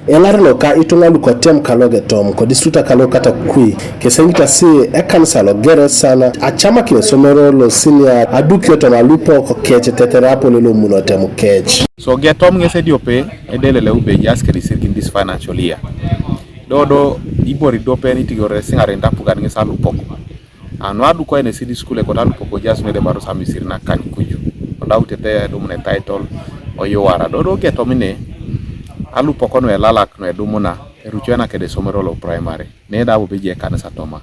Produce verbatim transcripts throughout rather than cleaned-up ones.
Elar loka ituŋa lukotem kalo Getom kodistrikta kalo Katakwi keseŋit asi ekanisa lo Geresan acamakin esomero lo sinia adukio toma alupok kec tetere apolou lo munotem kec. So Getom ŋes ediope edeleleu be ejaas kedisirikin this financial year. Dodo ibore idiope nitigoro esiŋaren apugan ŋes alupok. Anu aduko ene Seed School ekoto alupok ojaas nuedebaros amisiri nakany kuju. Odautete edumun etitle oyuwara. Dodo Getom ne alupok nuelalak nuedumuna eruco enakede esomero lo primary. Neda bobo eji ekanisa toma.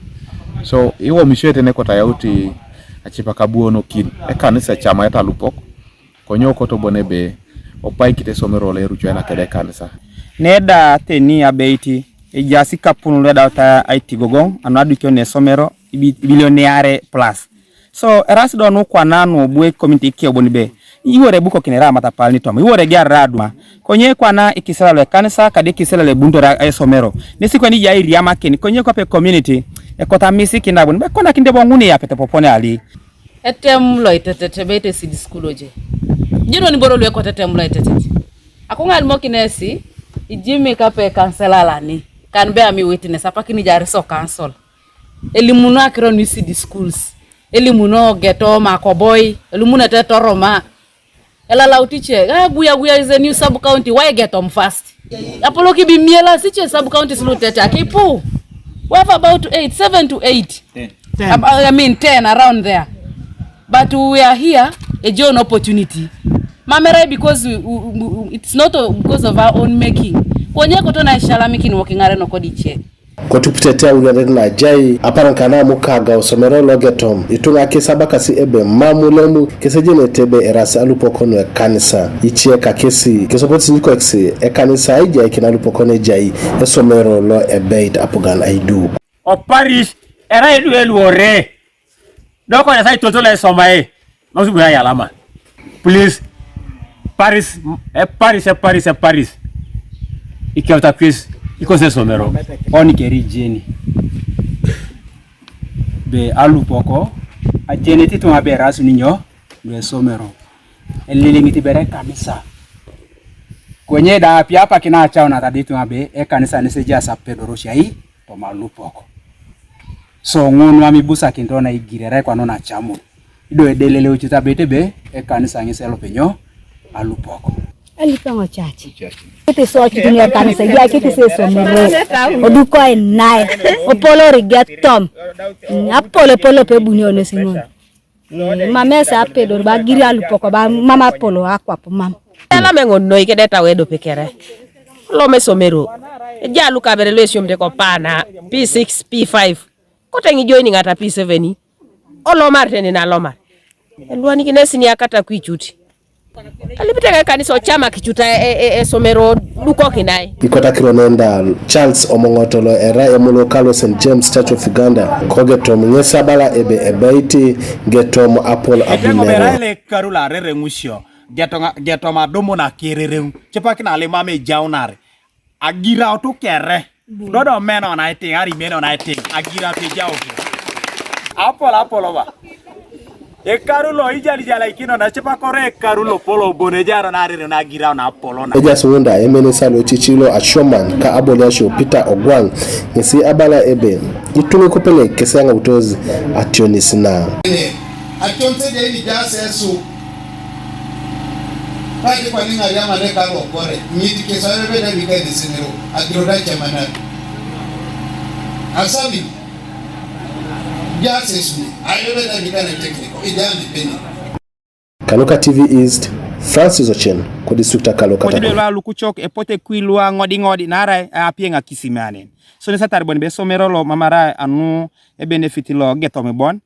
So iwomisio tene kotayauti acipak abuonokin ekanisa ecamaete alupok. Konye okoto bon ebe opaikit esomero lo eruco enakede ekanisa. Neda teni abeit ejaas ikapun luedaut aitigogoŋ anu adukio nesomero ibi- ibilioneare plus. So eras do nukwana nubu ekomiti ikio bon be iwore ebukokin erai amatapal nitom iwore egiarara aduma. Konye kwana ikisila lo ekanisa kadi ikisila lo ebunitor esomero nesi kwana ijai iriamakin konye kwape community ekot amisikin da bon be konakin debo ŋun iyapete popone ali. Etem lo itetet ebeit Seed School oje. Jiro niboro lu ekote etem lo itetet. Akoŋa alimokin esi ijimi kape kanselalani kan be ami witness apak nijaris o council. Elimuno akiro nu Seed Schools. Elimuno Getom, Akoboi, elimuno Tetoroma. Elalau tiche, ah, Guya Guya is a new sub county. Why Getom first? Apolok ibi miela siche sub counties lu tete akipu. We have about eight, seven to eight. Ten. Ab- I mean ten around there. But we are here, a joint opportunity. Mamerai because we, we, we, it's not because of our own making. Konye koto na ishalamikin working are no kodiche. Kotupitete aurianet najai aparankana mukaga osomero lo Getom ituŋa kes abakasi ebe mam ulemu kesejenete ebe eras alupok nu ekanisa ice kakesi kesopotisi nikoikisi ekanisa aijaikin alupok nejai esomero lo ebeit apugan aiduk. O parish erai lueluore. Doko nasa itoto la isomae. Masubu ya yalama. Please. Paris, e Paris, e Paris, e Paris. Ikiota kwis, ikose somero. Oni keri jeni. Be alupoko, ajeni titu abe rasu ninyo, be somero. Eliliŋit ibere kanisa. Konye da piapa kina achau na taditu abe ekanisa neseja sapedoro shai toma lupok. So ŋun mam ibusakinito na igirere kwanu nacamun. Ido edeleleucit abeit ebe ekanisa ŋes elope nyo alupok. Alipeŋo chache. Kiti so chutuni ekanisa ya kiti se somero. Oduko enae. Opolori Getom. Apolo polo pe bunio nesiŋon. Mam esi apedor ba giri alupok ba mam apolo akwap mam. Elom eŋon noi kede etau ediope kere. Lom esomero. Eja lukabere luesiomete kopana P six, P five. Kote ŋijoini ŋata P seven. Olomar teni nalomar. Eluanikinesi niakata kwicut. Alipiteke kanisa ochama kichuta e- e- esomero dukokinai. Ikotakiro nenda Charles Omoŋoto lo era emolo kalo Saint James Church of Uganda ko Getom ŋes abala ebe ebeiti Getom apol abunere. Eteŋo bera ele karu la rereŋusio Getom adumu na kirereŋ. Chepakina alimam ejaunare. Agirautu kere. Dodo meno na itiŋ, ari meno na itiŋ. Agirautu ejautu. Apol apol ba. Ekaru lo ijalijalaikino na cepa kore ekaru lo polo bon ejaro na arere na agirau na apolo na. Ejas ŋunda emenesa lo cici lo asioman ka aboliasio Peter Ogwang ŋesi abala ebe ituŋ kopele kesi aŋautos ationis na. Ationis ejai ni jase esu. Kaji kwani ŋariam ane ka lobore, ŋidi kesi arebet abika enesenero, agiro da cemanar. Asami, jases ni, arebet abika ne tekniko, ijami peni. Kanuka T V East, Francis Ochen, ko district a Kaluka. Kojube lwa lukucok epote kwi lwa ŋodiŋodi naarai apiyeŋ akisimianen. Sone satar bon be somero lo mamarai anu ebenefit lo Getom bon.